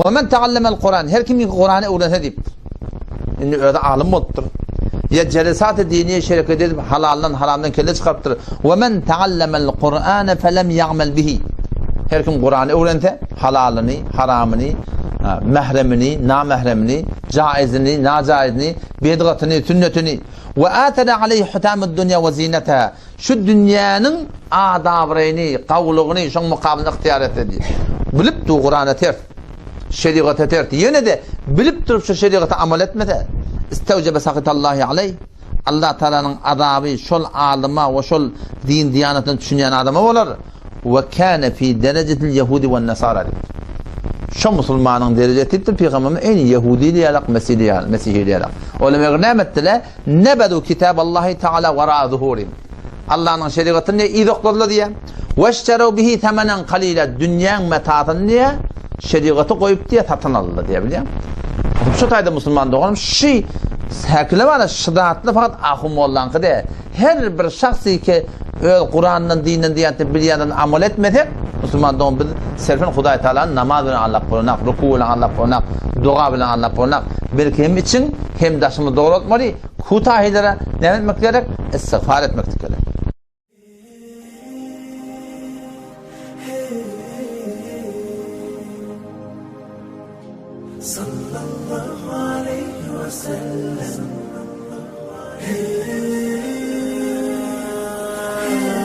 Ve men ta'allemel Kur'an her kim Kur'any öwrense diýipdir. Indi özi alym bolupdyr. Ýa jelesat-y diniýe şereket edip halaldan haramdan kelle çykarypdyr. Ve men ta'allemel Kur'ane felem ya'mel bihi. Her kim Kur'any öwrense halalyny, haramyny, mähremini, namähremini, jaizini, najaizini, bidgatyny, sünnetini we atara aleyhi hutamud dunya we zinetaha Şu dünýäniň adabraýyny, gawulygyny şoň mukabylynda ygtyýar etse diýip. Bilip dur Kurana ters. Şerigata ters. Ýene-de bilip durup şu şerigata amal etmese, istewjebe sahitallahi aleý. Allah Taalanyň azaby şol alyma we şol din diýanatyna düşünýän adama bolar. We kâne fî derecetil yehudi wen nesara diýipdir. Şo musulmanyň derejesi diýipdir Pygamberimiz eýni ýehudili ýalak, mesihli ýalak, mesihili ýalak. Olar meger näme etdiler? Nebedu kitaballahi taala wara zuhurihim. Allanyň şerigatyny diýe yz okladylar diýe. Weşterew bihi semenen kalila dünýäň metasyny diýe şerigaty goýup diýe satyn aldylar diýe bilýän. Şu taýda musulman doganym şu häkile bar şu zatly fakat ahun mollaňky de her bir şahsy ki öz Kurandan dinden diýende bilýänden amal etmesek musulman dogan biz serfen Hudaý Taalany namaz bilen allap bolanak, ruku bilen allap bolanak, doga bilen allap bolanak. Belki hem içiň hem daşymyzy dograltmaly, kutahilere näme etmek gerek? Istigfar etmeklik gerek. Sallallahu aleýhi we sellem.